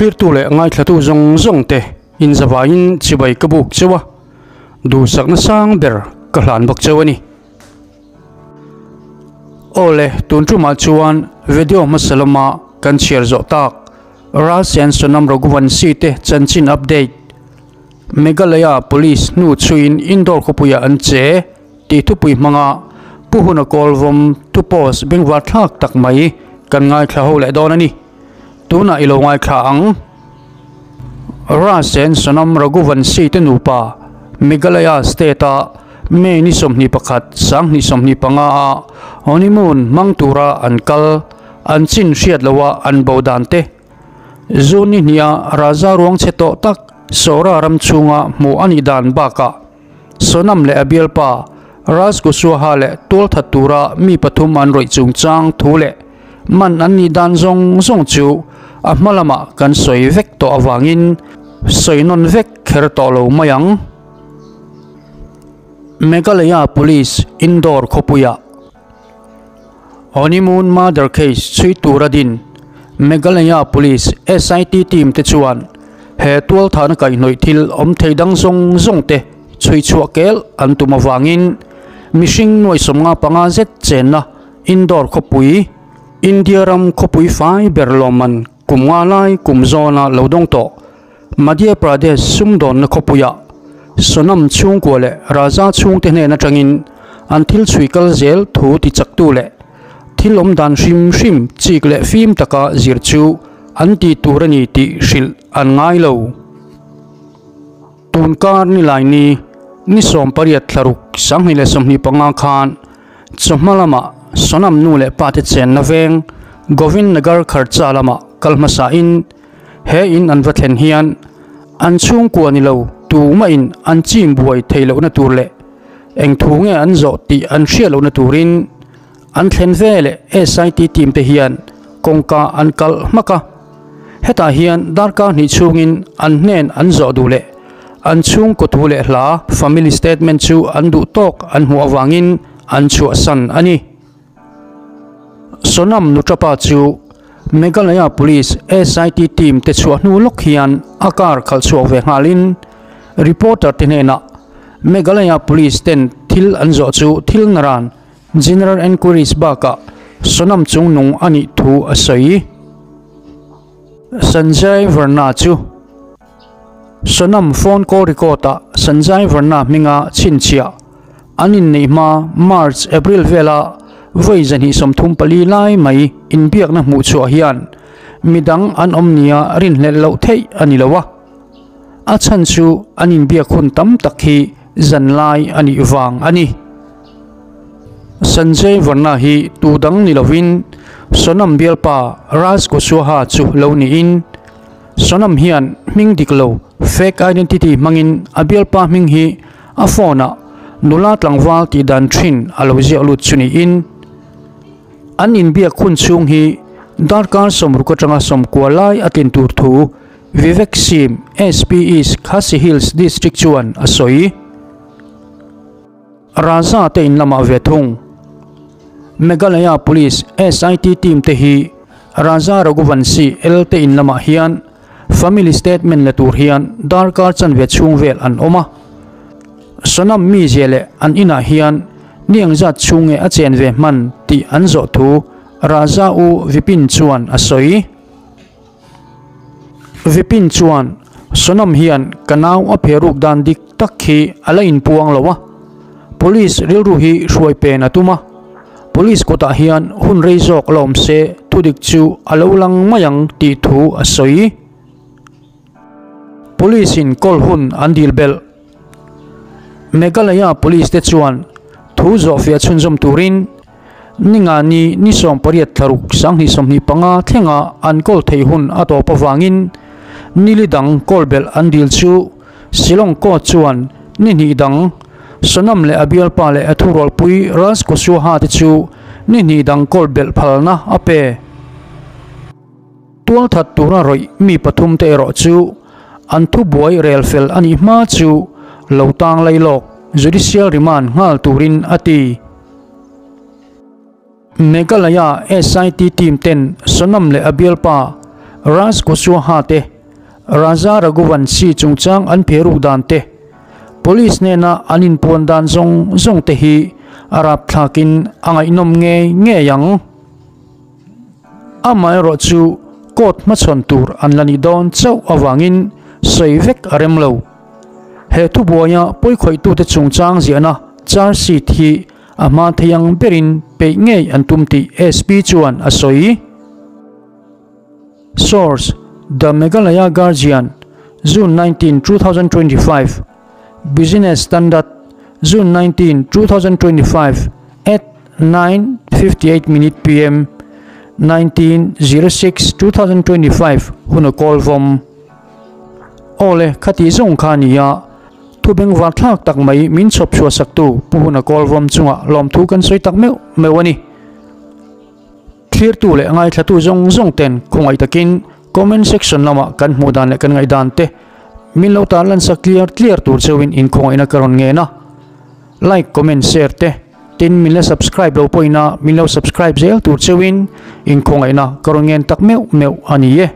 Thlirtu leh ngaithlatu zawng zawng te inzavaiin chibai ka buk cheu a, duhsakna sang ber ka hlan bawk cheu a ni. Aw le, tun tumah chuan video hmasa lama kan chhiar zawh tak Raj and Sonam Raghuvanshi te chanchin update, Meghalaya Police hnu chhuiin Indore khawpuiah an che tih thupui hmanga Pu Huna Kawlvawm thu post bengvar thlak tak mai kan ngaithla ho leh dawn a ni. Tunah i lo ngaithla ang. Raj and Sonam Raghuvanshi te nupa Meghalaya State-a May ni 21, 2025 a honeymoon hmang tura an kal an chin hriat loha an bo dan te. June ni hniha Raja ruang chhe tawh tak Sora ram chhunga hmuh a nih dan bakah Sonam leh a bialpa Raj Kushwaha leh tualthat tura mi pathum an rawih chungchang thu leh man an nih dan zawng zawng chu a hma lamah kan sawi vek tawh avangin sawi nawn vek kher tawh lo mai ang. Meghalaya Police Indore khawpuiah Honeymoon Murder Case chhui tura din Meghalaya Police SIT team te chuan he tualthahna kaihhnawih thil awm thei dang zawng zawng te chhui chhuah kel an tum avangin mihring nuai 55 zet chenna Indore khawpui, India ram khawpui fai ber lawmman kum nga lai kum zawna lo dawng tawh Madhya Pradesh sumdawnna khawpuiah Sonam chhungkua leh Raja chhungte hnen atangin an thil chhui kal zel thu ti chaktu leh thil awm dan hrim hrim chik leh fim taka zir chu an ti tur a ni tih hrilh an ngai lo. Tunkar Nilaini ni 18 thlaruk 2025 khan Chawhma lamah Sonam nu leh pate chenna veng Govind Nagar Kharcha lamah kal hmasain He in an va thlen hian an chhungkua ni lo tumahin an chim buai thei lohna tur leh eng thu nge an zawh tih an hriat lohna turin an thlen ve leh SIT team te hian kawngka an kalh hmak a. Hetah hian darkar hnih chhungin an hnen an zawh duh leh an chhungkaw thu leh hla family statement chu an duh tawk an hmuh avangin an chhuahsan a ni. Sonam Nutrapa chu Meghalaya Police SIT team te chhuah hnu lawk hian a car khalh chhuak ve nghalin reporter te hnenah Meghalaya Police ten thil an zawh chu thil naran General Enquiries bakah Sonam chung nung a nih thu a sawi. Sanjay Verna chu Sonam phone call record ah Sanjay Verna hminga chhinchhiah An inneih hma March, April vela vawi 234 lai mai inbiakna hmuh chhuah hian midang an awm nia rinhlelh loh theih a ni lo a. A chhan chu an inbiak hun tam tak hi zan lai a nih vang a ni. Sanjay Varna hi tu dang ni lovin Sonam bialpa Raj Kushwaha chu lo niin Sonam hian hming dik lo, fake identity, hmangin a bialpa hming hi a phone ah nula tlangval tih dan thin a lo ziak lut chu niin an inbiak hun chhung hi darkar 60 atanga 90 lai a tlin tur thu Vivek Sim, SP East Khasi Hills District chuan a sawi. Raja te in lamah ve thung. Meghalaya Police SIT team te hi Raja Raghuvanshi L te in lamah hian family statement la tur hian darkar chanve chhung vel an awm a. Sonam mizia leh an inah hian ni engzat chhung nge a chen ve hman tih an zawh thu Raja U Vipin chuan a sawi. Vipin chuan, Sonam hian ka nau a pheruk dan dik tak hi a la inpuang lo a, Police rilru hi hruai pen a tum a, Police kutah hian hun rei zawk la awm se thudik chu a lo lang mai ang tih thu a sawi. Police in call hun an dil belh. Meghalaya Police te chuan thu zawhfiah chhunzawm turin Ninga ni ni 18 thlaruk 2025 thlenga an kawl theih hun a tawp avangin nili dang kawl belh an dil chu Shillong court chuan ni hnih dang Sonam leh a bialpa leh a thurualpui Raj Kushwaha te chu ni hnih dang kawl belh phalna a pe. Tualthat tura rawih mi pathum te erawh chu an thubuai rel fel a nih hma chu lo tang lailawk judicial remand nghal turin a ti. Meghalaya SIT team ten Sonam leh a bialpa Raj Kushwaha te Raja Raghuvanshi chungchang an pheruk dan te, Police hnena an inpuan dan zawng zawng te hi a rapthlakin a ngaihnawm ngei ngei ang. Amaherawh chu court hmachhawn tur an la nih dawn chauh avangin sawi vek a rem lo. He thubuaia pawikhawih-tute chungchang ziahna charge sheet hi a hma thei ang berin peih ngei an tum tih SP chuan a sawi. Source, The Meghalaya Guardian, June 19, 2025, Business Standard, June 19, 2025, at 9:58 minute pm, 19:06, 2025 hun a kawl vawm. Aw le, khati zawng kha a ni a, thu bengvar thlak tak mai min chhawp chhuah saktu Pu Huna kawl vawm chungah lawmthu kan sawi tak meuh meuh a ni. Thlirtu leh ngaithlatu zawng zawng ten khawngaih takin comment section lamah kan hmuh dan leh kan ngaihdan te min lo tan lan sak tliar tliar tur cheuhin inkhawngaihna ka rawn ngen a. Like, comment, share te tin min la subscribe lo pawhin a min lo subscribe zel tur cheuhin inkhawngaihna ka rawn ngen tak meuh meuh a ni e.